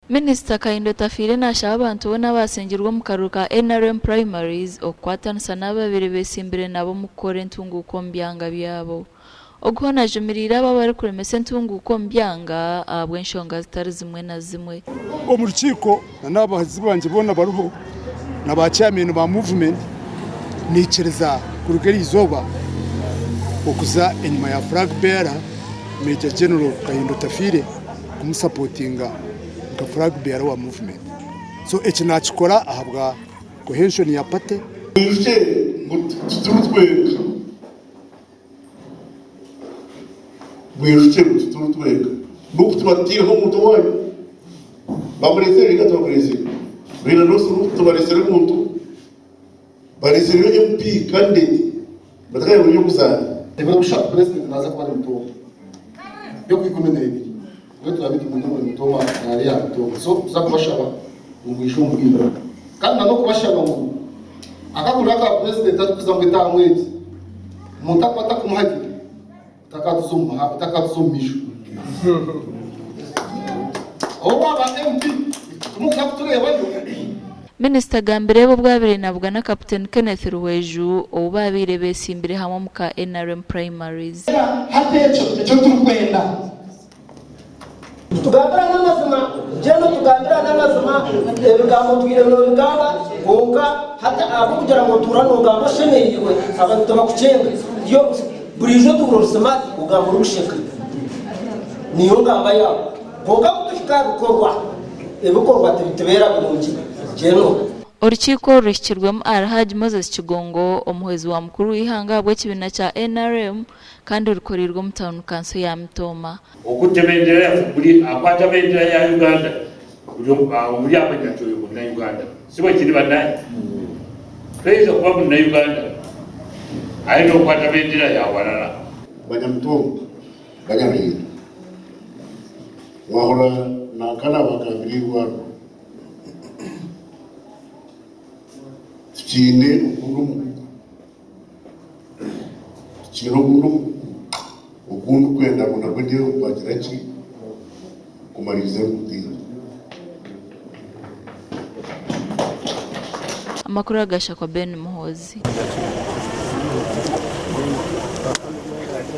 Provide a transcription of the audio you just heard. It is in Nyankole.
Minisita Kahinda Otafiire nashaba abantu boona abasingirwe omu karuru ka nrm primaries okukwatanisa n'abo ababaire besimbire nabo omu kukora entunguuka omu byanga byabo. Ogu hoona ajumiriire abo abarikuremesa entunguuka omu byanga ahabw'enshonga zitari zimwe na zimwe. Omu rukiiko na n'abahagizi bangye boona bariho na ba chairman ba movement naikiriza kuruga eriizooba okuza enyima ya flag bearer Major General Kahinda Otafiire kumusapotinga nka flag bearer wa movement. So eki nakikora ahabwa cohesion ya party. Mwijukye ngu tituri twenka. Mwijukye ngu tituri twenka. N'oku tuba tutaireho omuntu owaanyu, bamureetsire ringa tibamureetsire? Baine n'oku tubareetsire omuntu, bareetsireyo MP candidate batakareeba eby'okuzaana. Ebiro bishatu purezidenti naaza kuba ari Mitooma by'okwikumi n'ebiri mbwenu turaabe tumanye ngu Mitooma naaba ya Mitooma so nituza kubashaba ngu mwije omu bwingi kandi na n'okubashaba ngu akakurira aka purezidenti arikuza ngu etaamu egi omuntu akuba atakumuhagira otakatuza omu muha otakatuza omu maisho ou waaba MP timukuza kutureebayo. Minisita agambire ebi obu abaire nabugana Kaputeni Kenneth Ruhweju ou baabaire beesimbire hamwe omu ka nrm Primaries. Hati ekyo nikyo turikwenda. Tugambirane amazima, Jane tugambirane amazima, ebigambo otwire nobigamba kwonka hati ahabw'okugira ngu otuura nogamba oshemereirwe abantu tibakukyenga. Buriijo otuura ori smart ogamba orikusheka niyo ngamba yaawe. Kwonka kutuhika aha bikorwa, ebikorwa tibitubeera birungi. Jane. Orukiiko oru ruhikirwemu Alhaj Moses Kigongo, omuhwezi wa mukuru w'eihanga ahabw'ekibiina kya nrm kandi rukoreirwe omu tauni kanso ya Mitooma. Okutte bendera yaffe buli akwata bendera ya Uganda buli awo buli amanya nti oyo munnauganda si bwekiri banange? Toyinza kuba munnauganda aye nokwata bendera ya walala. Banyamutumba, Banyaruhinda, mwahurira nanka nabagambira eirwariro, tukiine ogundi omugugu. Tikiine ogundi omugugu ogu ndikwenda ngu nabwo ndeebe ngu gwagira ki kumariiriza enguuto egi. Amakuru agashakwa Ben Muhoozi.